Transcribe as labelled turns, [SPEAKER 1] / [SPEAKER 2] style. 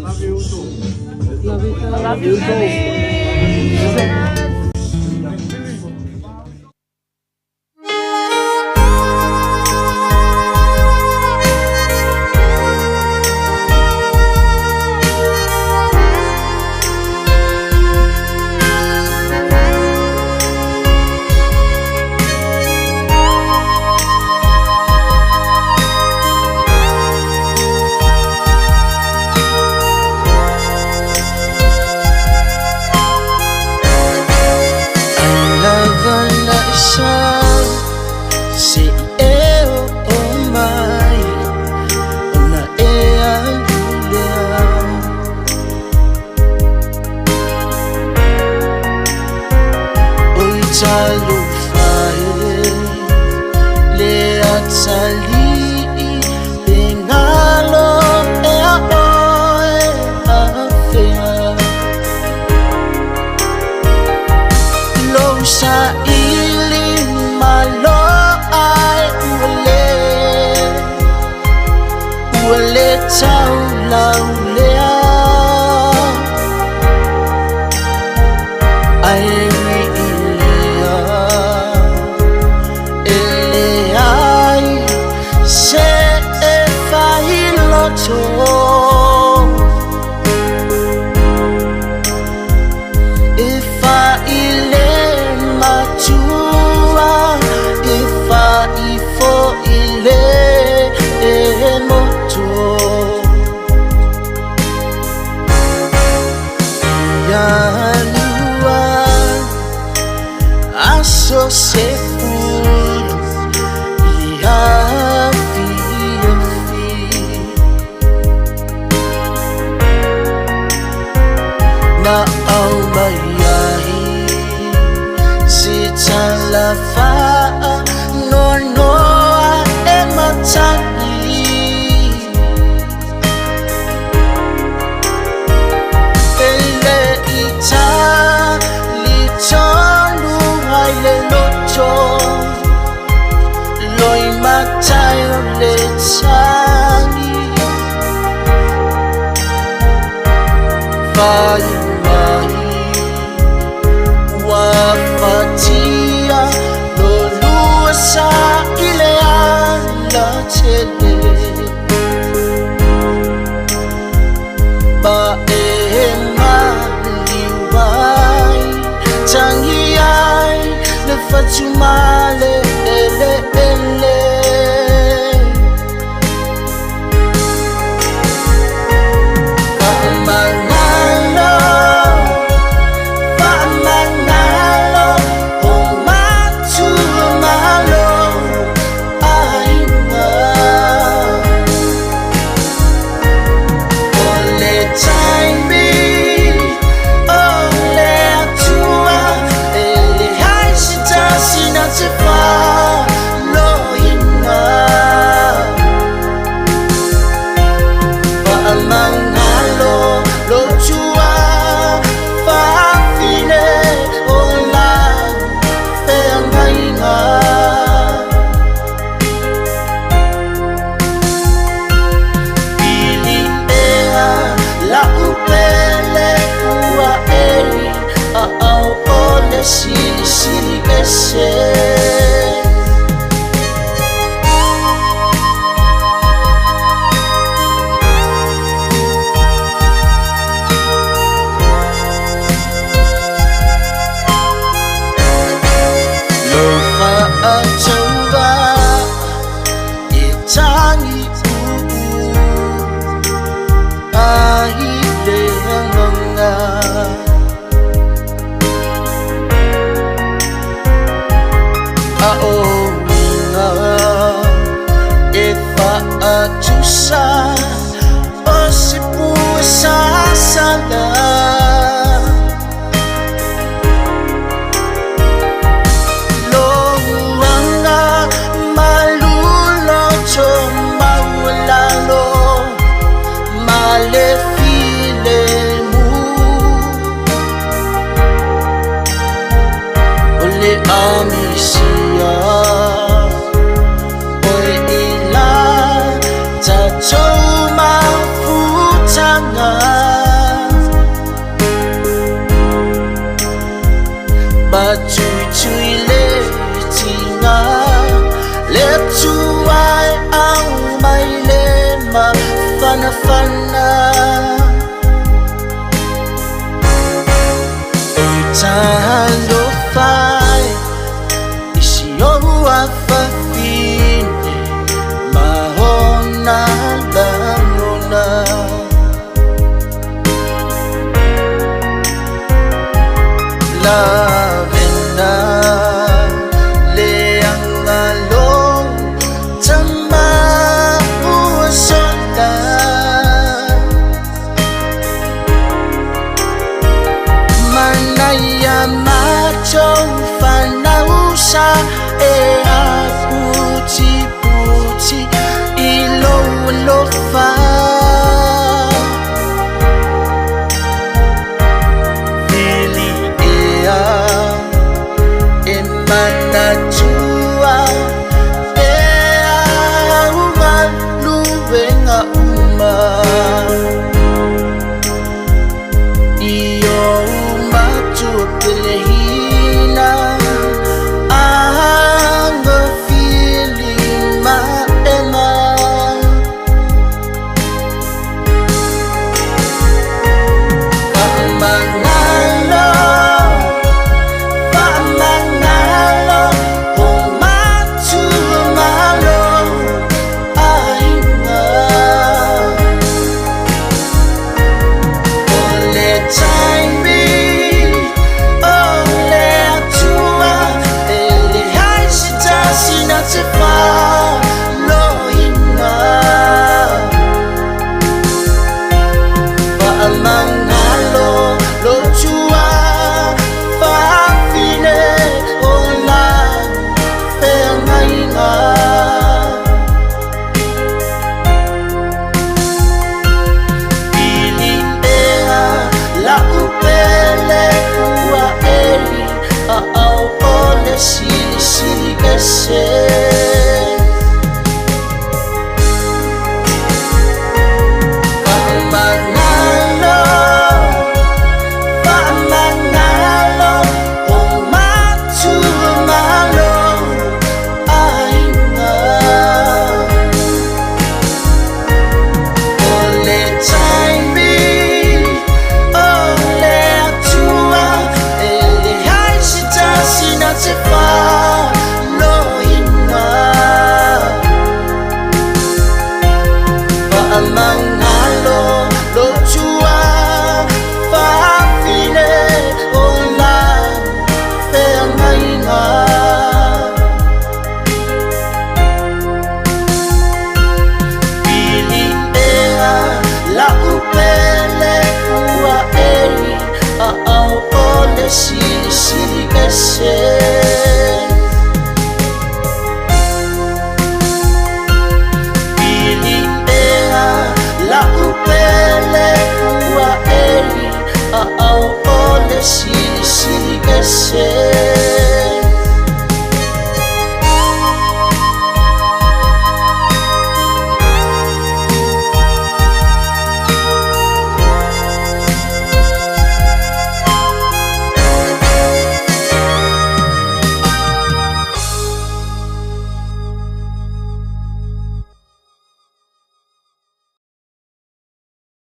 [SPEAKER 1] Love you too.
[SPEAKER 2] Love you too.
[SPEAKER 3] Love you, Daddy.
[SPEAKER 4] Lava na isa Si eo o mai Ona e alulia Oi talufa e Le atali Pengalo e a oe afea Lou sa ili malo ai ua le Ua le taulau lea Ai ui i lea E leai se e failoto E faile matua E faifo i le e moto Ia lua aso se fulu Ia fia fi Na au mai ai Si talafa nonoa e matagi Ele i tali tonu ai le loto Loi matai o le tagi Vai mai Ua fatia Lolua sa i le ala tele Ma e maliu ai Tangi ai Le fatumale ele ele Faamagalo Faamagalo O matua malo Aiga O le taimi O le atua E le hai se tasi na te faloina Faamagalo lo tua Faafine o la feagaiga Pili ea la upele ua eli A au o le silisili ese Lo faatauva e tagi uu Ai le agaga A o uiga e faatusa O se pua sasala Louanga maluloto maualalo Ma le filemu O le amisia Oe ila tatou mafutaga. Fanafana. E talofai isi ou afafine ma ona lagona. Lavena le agalo tama ua sola. Manaia matou fanausa e aputiputi i lou alofa. Filiea e manatua pea au galuega uma i ou matua peleina agafili maema. Faamagalo, faamagalo, o matua malo aiga. O le taimi o le Atua e leai se tasi na te faloina. Faamagalo lo tua fafine o lau feagaiga. Filiea la'u pele ua e i aao o le Silisili Ese. Faamagalo, faamagalo, o matua malo aiga. O le taimi o le Atua e leai se tasi na te faloina. Faamagalo lo tua fafine o lau feagaiga. Filiea la'u pele ua e i aao o le Silisili Ese. Filiea la'u pele ua e i aao o le Silisili Ese.